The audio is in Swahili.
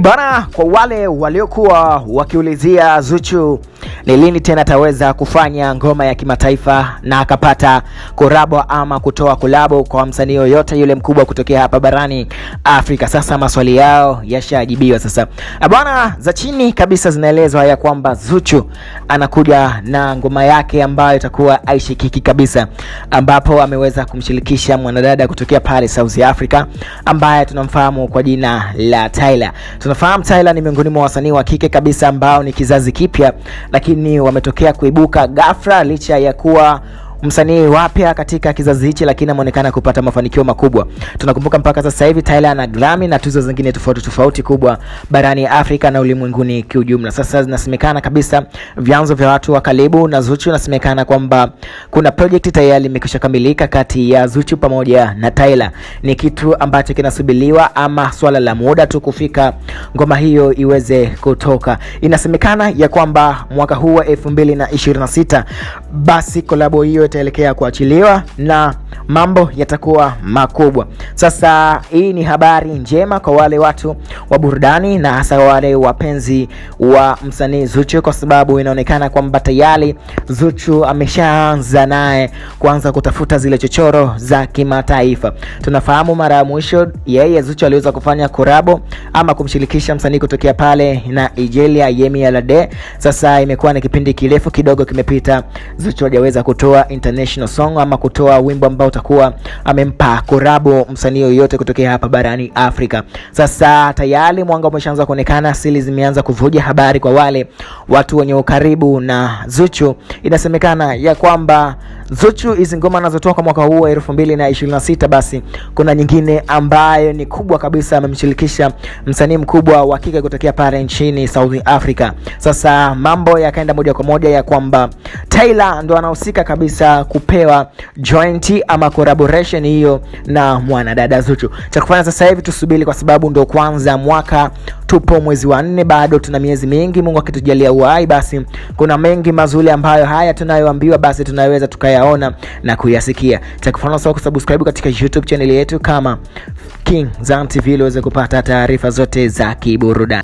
Bana, kwa wale waliokuwa wakiulizia Zuchu ni lini tena ataweza kufanya ngoma ya kimataifa na akapata korabo ama kutoa kolabo kwa msanii yoyote yule mkubwa kutokea hapa barani Afrika. Sasa maswali yao yashajibiwa sasa. Bwana, za chini kabisa zinaelezwa ya kwamba Zuchu anakuja na ngoma yake ambayo itakuwa aishikiki kabisa, ambapo ameweza kumshirikisha mwanadada kutokea pale South Africa ambaye tunamfahamu kwa jina la Tyler. Tunafahamu Tyler ni miongoni mwa wasanii wa kike kabisa ambao ni kizazi kipya, lakini wametokea kuibuka ghafla licha ya kuwa msanii wapya katika kizazi hichi, lakini ameonekana kupata mafanikio makubwa. Tunakumbuka mpaka sasa hivi Tyler ana Grammy na tuzo zingine tofauti tofauti kubwa barani Afrika na ulimwenguni kiujumla. Sasa zinasemekana kabisa, vyanzo vya watu wa karibu na Zuchu, inasemekana kwamba kuna project tayari imekwisha kamilika kati ya Zuchu pamoja na Tyler. Ni kitu ambacho kinasubiriwa ama swala la muda tu kufika ngoma hiyo iweze kutoka. Inasemekana ya kwamba mwaka huu wa 2026 basi kolabo hiyo itaelekea kuachiliwa na mambo yatakuwa makubwa. Sasa hii ni habari njema kwa wale watu wa burudani na hasa wale wapenzi wa msanii Zuchu, kwa sababu inaonekana kwamba tayari Zuchu ameshaanza naye kuanza kutafuta zile chochoro za kimataifa. Tunafahamu mara ya mwisho yeye Zuchu aliweza kufanya korabo ama kumshirikisha msanii kutokea pale na Nigeria Yemi Alade. Sasa imekuwa ni kipindi kirefu kidogo kimepita, Zuchu hajaweza kutoa international song ama kutoa wimbo ambao utakuwa amempa korabo msanii yoyote kutokea hapa barani Afrika. Sasa tayari mwanga umeshaanza kuonekana, siri zimeanza kuvuja habari kwa wale watu wenye ukaribu na Zuchu. Inasemekana ya kwamba Zuchu hizi ngoma anazotoa kwa mwaka huu wa 2026, basi kuna nyingine ambayo ni kubwa kabisa, amemshirikisha msanii mkubwa wa kike kutokea pale nchini South Africa. Sasa mambo yakaenda moja kwa moja ya kwamba Tyler ndo anahusika kabisa kupewa joint ama collaboration hiyo na mwanadada Zuchu. Cha kufanya sasa hivi tusubiri, kwa sababu ndo kwanza mwaka, tupo mwezi wa 4, bado tuna miezi mingi. Mungu akitujalia uhai, basi kuna mengi mazuri ambayo haya tunayoambiwa, basi tunaweza tukayaona na kuyasikia. Cha kufanya sasa kusubscribe katika YouTube channel yetu kama King Zan TV ili uweze kupata taarifa zote za kiburudani.